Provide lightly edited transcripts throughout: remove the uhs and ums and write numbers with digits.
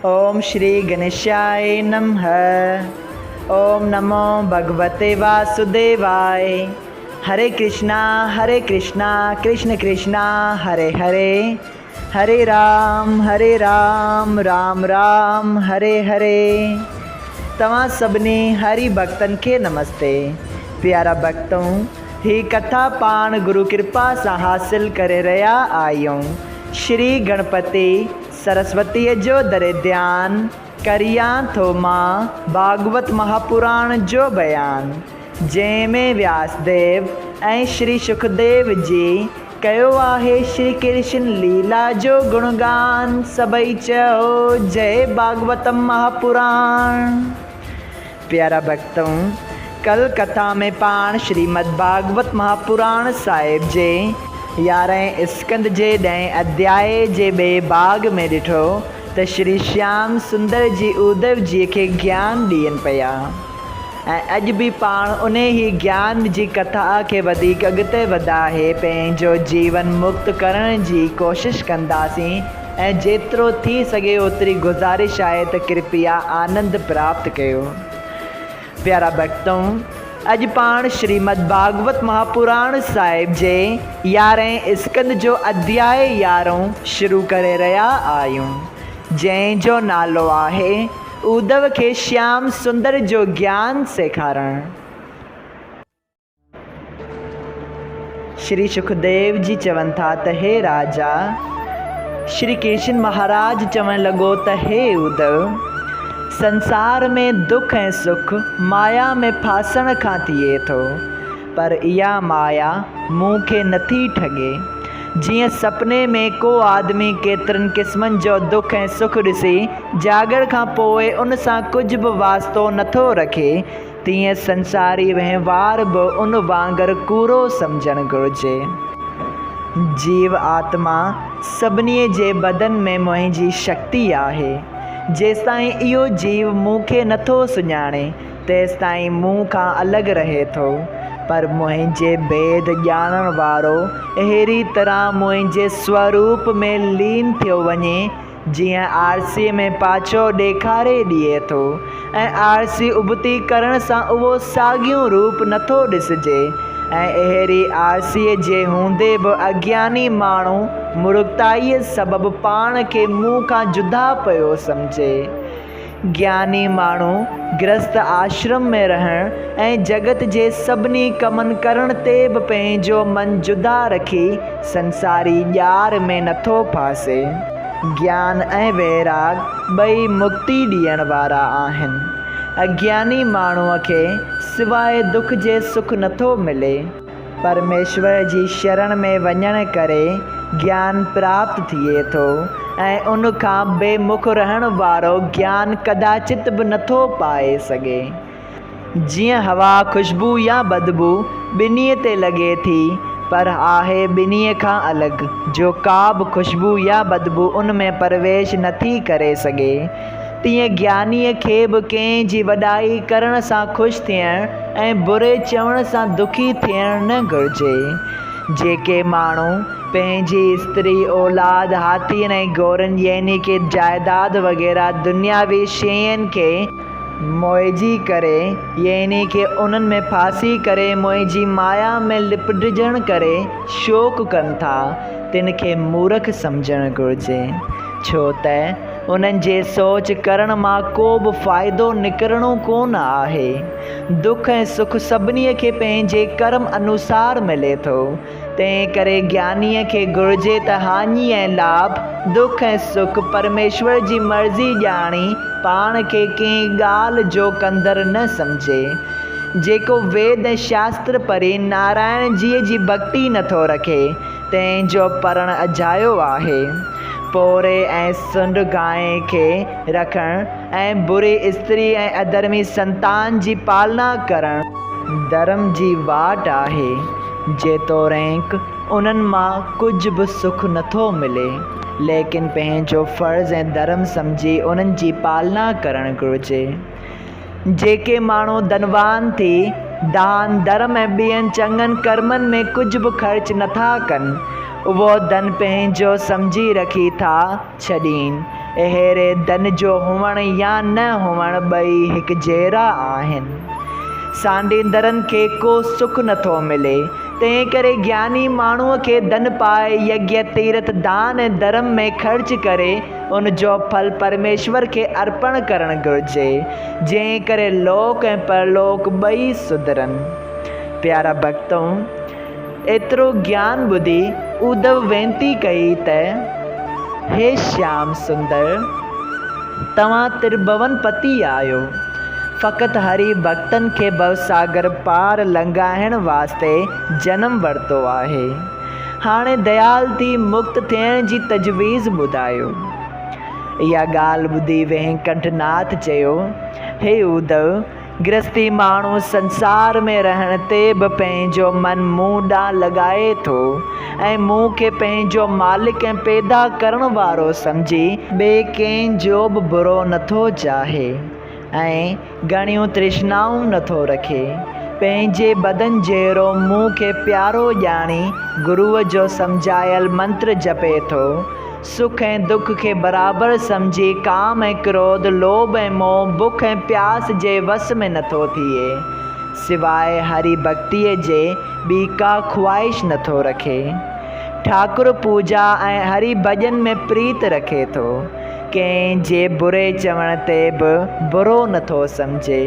اوم شري گنيشاء نمھ. اوم نمو ڀڳوتي واسوديواء. هري ڪرشنا هري ڪرشنا ڪرشن ڪرشنا هري هري هري رام هري رام رام رام هري هري. توهان سڀني هري ڀڳتن کي نمستي. پيارا ڀڳتؤ هي ڪٿا پاڻ گرو ڪرپا سان حاصل ڪري رهيا آهيون. شري گڻپتي سرسوتيء جو دري ڌيان ڪريان ٿو مان ڀاڳوت مهاپراڻ جو بيان، جنهن ۾ وياس ديو ۽ شري شڪديو جي ڪيو آهي شري ڪرشن ليلا جو گڻگان، سڀئي چئو جئي ڀاڳوتم مهاپراڻ. پيارا ڀڳتؤ! ڪل ڪٿا ۾ پاڻ شريمد ڀاڳوت مهاپراڻ صاحب جي يارهين اسڪنڌ جي ڏهين اڌيائي جي ٻئي ڀاڳ ۾ ڏٺو ته شري شيام سندر جي اودو جيء کي گيان ڏين پيا ۽ اڄ به پاڻ انهي ئي گيان جي ڪٿا کي وڌيڪ اڳتي وڌائي پنهنجو جيون مڪت ڪرڻ جي ڪوشش ڪنداسين. ۽ جيترو ٿي سگهي اوتري گذارش آهي ته ڪرپيا آنند پراپت ڪيو. پيارا ڀڳتؤ! اڄ پاڻ شريمد ڀاڳوت مهاپراڻ صاحب جي يارهين اسڪنڌ جو اڌياء يارهون شروع ڪري رهيا آهيون، جنهن جو نالو آهي، اودو کي شيام سندر جو گيان سيکارڻ. شري شڪديو جي چون ٿا ته هي راجا! شري ڪرشن مهاراج چوڻ لڳو ته هي اودو! سنسار ۾ دک ۽ سک مايا ۾ ڦاسڻ کان ٿئي ٿو، پر اها مايا مون کي نٿي ٺڳي. جيئن سپني ۾ ڪو آدمي ڪيترن قسمن جو دک ۽ سک ڏسي جاڳڻ کان پوء ان سان ڪجهه به واسطو نٿو رکي، تيئن سنساري وهنوار به ان وانگر ڪوڙو سمجهڻ گهرجي. جيو آتما سڀني جي بدن ۾ منهنجي شڪتي آهي. جيستائين اهو جيو مون کي نٿو سڃاڻي، تيستائين مون کان الڳ رهي ٿو. پر منهنجي ڀيد ڄاڻڻ وارو اهڙي طرح منهنجي سوروپ ۾ لين ٿيو وڃي، جيئن آرسيء ۾ پاڇو ڏيکاري ڏئي ٿو ۽ آرسي ابتي ڪرڻ سان اهو ساڳيون روپ نٿو ڏسجي ۽ اهڙي آرسيء جي هوندي به اگياني ماڻهو مورکتائيء سبب پاڻ کي مون کان جدا پيو سمجهي. گياني ماڻهو گرهست آشرم ۾ رهڻ ۽ جڳت جي سڀني ڪمن ڪرڻ تي به پنهنجو من جدا رکي سنساري ڄار ۾ نٿو ڦاسي. گيان ۽ ويراڳ ٻئي مڪتي ڏيڻ وارا آهن. اگياني ماڻهوء کي سواء دک جي سک نٿو ملي. پرميشور جي شرڻ ۾ وڃڻ ڪري گيان پراپت ٿئي ٿو ۽ ان کان بي مک رهڻ وارو گيان ڪداچت به نٿو پائي سگهي. جيئن هوا خوشبو يا بدبو ٻنهي تي لڳي ٿي پر آهي ٻنهي کان الڳ جو ڪا به خوشبو يا بدبو ان ۾ پرويش نٿي ڪري سگهي. تيئن گيانيء کي به ڪنهن جي وڏائي ڪرڻ سان خوش ٿيڻ ۽ بري چوڻ سان دکي ٿيڻ نه گهرجي. جيڪي ماڻهو پنهنجي استري، اولاد، هاٿين ۽ گهوڙن يعني ڪي جائداد وغيره دنياوي شين کي موهجي ڪري يعني ڪي انهن ۾ ڦاسي ڪري منهنجي مايا ۾ لپٽجڻ ڪري شوق ڪن ٿا، تن کي مورک سمجهڻ گهرجي. ڇو ته انهن جي سوچ ڪرڻ مان ڪو به فائدو نڪرڻو ڪونه آهي. دک ۽ سک سڀني کي پنهنجي ڪرم انوسار ملي ٿو. تنهن ڪري گيانيء کي گهرجي ته هاڃي ۽ لاڀ، دک ۽ سک پرميشور جي مرضي ڄاڻي پاڻ کي ڪنهن ڳالهه جو ڪندر نه سمجهي. جيڪو ويد ۽ شاستر پڙهي نارائڻ جيء جي ڀڳتي نٿو رکي، تنهن جو پرڻ اجايو آهي. پوري ۽ سنڍ گانء کي رکڻ ۽ بري استري ۽ اڌرمي سنتان جي پالنا ڪرڻ، ڌرم جي واٽ آهي، جيتوڻيڪ انهن مان ڪجهه به سک نٿو ملي، ليڪن پنهنجو فرض ۽ ڌرم سمجهي انهن جي پالنا ڪرڻ گهرجي. جيڪي ماڻهو ڌنوان ٿي دان ڌرم ۽ ٻين چڱن ڪرمن ۾ ڪجهه به خرچ نٿا ڪن، اهو ڌن پنهنجو سمجهي رکي ٿا ڇڏين. اهڙي ڌن جو هئڻ يا نه هئڻ ٻئي هڪجهڙا آهن. سانڍيندڙن کي ڪو سک نٿو ملي. تنهنڪري گياني ماڻهوء کي ڌن پائي يگيه، تيرٿ، دان ۽ ڌرم ۾ خرچ ڪري ان جو ڦل پرميشور کي ارپڻ ڪرڻ گهرجي، جنهن ڪري لوڪ ۽ پرلوڪ ٻئي سڌرن. پيارا ڀڳتؤ! ايترو گيان ٻڌي اڌو وينتي ڪئي ته، هي شيام سندر! توهان ترڀون پتي آهيو. فقط هري ڀڳتن کي ڀوساگر پار لنگهائڻ واسطي جنم ورتو آهي. هاڻي ديال ٿي مڪت ٿيڻ جي تجويز ٻڌايو. اها ڳالهه ٻڌي وينڪنٺ ناٿ چيو، هي اڌو! گرهستي ماڻهو سنسار ۾ رهڻ تي به پنهنجو من مون ڏانهن لڳائي ٿو ۽ مون کي پنهنجو مالڪ ۽ پيدا ڪرڻ وارو سمجهي، ٻئي ڪنهن جو به برو نٿو چاهي ۽ گهڻيون ترشنائون نٿو رکي. پنهنجي بدن جهڙو مون کي پيارو ڄاڻي گروء جو سمجهايل منتر جپي ٿو. سک ۽ دک کي برابر سمجهي ڪام ۽ ڪروڌ، لوڀ ۽ موهه، بک ۽ پياس جي وس ۾ نٿو ٿئي. سواء هري ڀڳتيء جي ٻي ڪا خواهش نٿو رکي. ٺاڪر پوڄا ۽ هري ڀڄن ۾ پريت رکي ٿو. ڪنهن جي بري چوڻ تي به برو نٿو سمجهي.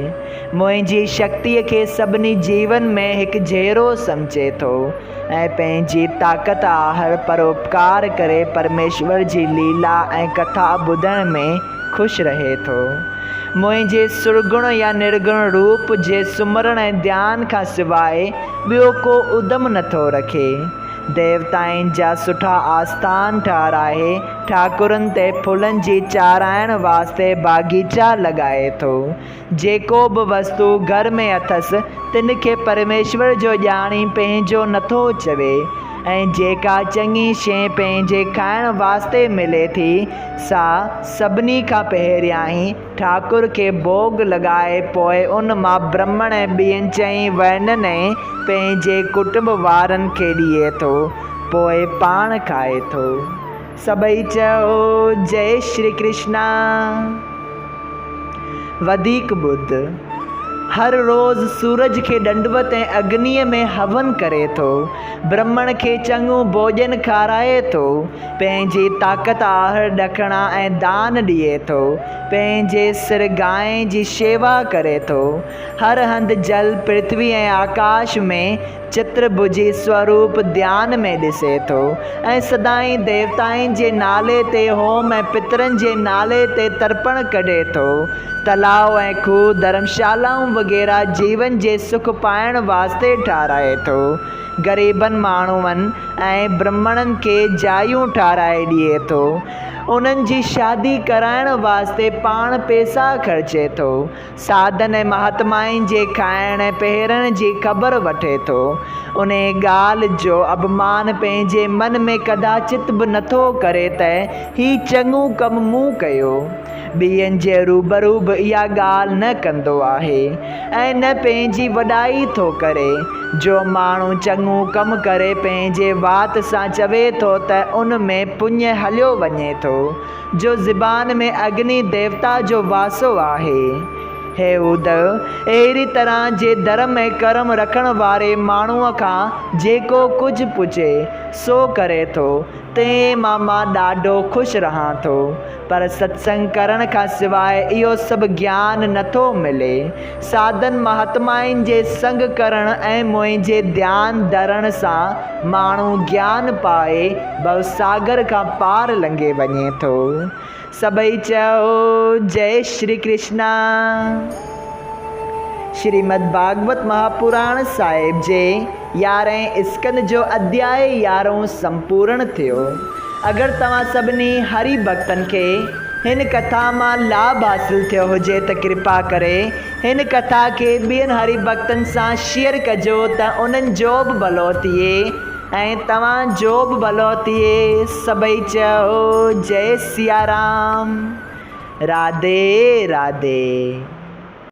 منهنجي شڪتيء کي سڀني جيون ۾ هڪجهڙو سمجهي ٿو. ۽ پنهنجي طاقت آهر پروپڪار ڪري پرميشور جي ليلا ۽ ڪٿا ٻڌڻ ۾ خوش رهي ٿو. منهنجي سرگڻ يا نرگڻ روپ جي سمرڻ ۽ ڌيان کان سواء ٻيو ڪو ادم نٿو رکي. ديوتائن جا سٺا آستان ٺهرائي ٺاڪرن تي ڦلن جي چاڙهائڻ واسطي باغيچا لڳائي ٿو. جيڪو به وستو گهر ۾ اٿس، تن کي پرميشور جو ڄاڻي پنهنجو نٿو چوي، ۽ جيڪا چڱي شيء پنهنجي کائڻ واسطي ملي ٿي، سا سڀني کان پهريائين ٺاڪر کي ڀوڳ لڳائي پوء ان مان برهمڻ ۽ ٻين چئين ورنن ۽ پنهنجي ڪٽنب وارن کي ڏئي ٿو، پوء پاڻ کائي ٿو. سڀئي چئو جئي شري ڪرشنا. وڌيڪ ٻڌ. هر روز سورج کي ڏنڊوت ۽ اگنيء ۾ هون ڪري ٿو. برهمڻ کي چڱو ڀوڄن کارائي ٿو. پنهنجي طاقت آهر ڏکڻا ۽ دان ڏئي ٿو. پنهنجي سر گانء جي شيوا ڪري ٿو. هر هنڌ جل، پرٿوي ۽ آڪاش ۾ چترڀجي سوروپ ڌيان ۾ ڏسي ٿو ۽ سدائين ديوتائن جي نالي تي هوم ۽ پترن جي نالي تي ترپڻ ڪڍي ٿو. تلاء ۽ کوهه، ڌرمشالائون وغيره جيون جي سک پائڻ واسطي ٺاهرائي ٿو. غريبن ماڻهن ۽ برهمڻن کي جايون ٺاهرائي ڏئي ٿو. انهن جي شادي ڪرائڻ واسطي پاڻ پئسا خرچي ٿو. ساڌن ۽ مهاتمائن جي کائڻ ۽ پهرڻ جي خبر وٺي ٿو. انهيء ڳالهه جو اڀمان پنهنجي من ۾ ڪداچت به نٿو ڪري ته هي چڱو ڪم مون ڪيو. ٻين جي روبرو به اها ڳالهه نه ڪندو آهي ۽ نه پنهنجي وڏائي ٿو ڪري. جو ماڻهو چڱو ڪم ڪري پنهنجي وات سان چوي ٿو ته ان ۾ پڃ هليو وڃي ٿو. جو زبان ۾ اگني ديوتا جو واسو آهي. هي اڌو، اهڙي طرح جي ڌرم ۽ ڪرم رکڻ واري ماڻهوء کان جيڪو ڪجهه پڇي، سو ڪري ٿو، تنهن مان مان ڏاڍو خوش رهان ٿو. پر ستسنگ ڪرڻ کان سواء اهو سڀ گيان نٿو ملي. ساڌن مهاتمائن جي سنگ ڪرڻ ۽ منهنجي ڌيان ڌرڻ سان ماڻهو گيان پائي ڀوساگر کان پار لنگهي وڃي ٿو. سڀئي چئو جئي شري ڪرشنا. شريمد ڀاڳوت مهاپراڻ صاحب جي يارهين اسڪند جو اڌياء يارهون سمپورڻ ٿيو. اگر توهان سڀني هري ڀڳتن کي هن ڪٿا مان لاڀ حاصل ٿيو هجي ته ڪرپا ڪري هن ڪٿا کي ٻين هري ڀڳتن سان شيئر ڪجو ته انهن جو به ڀلو ٿئي ۽ توهان جو به ڀلو ٿئي. سڀئي چئو جئي سيارام. راڌي راڌي.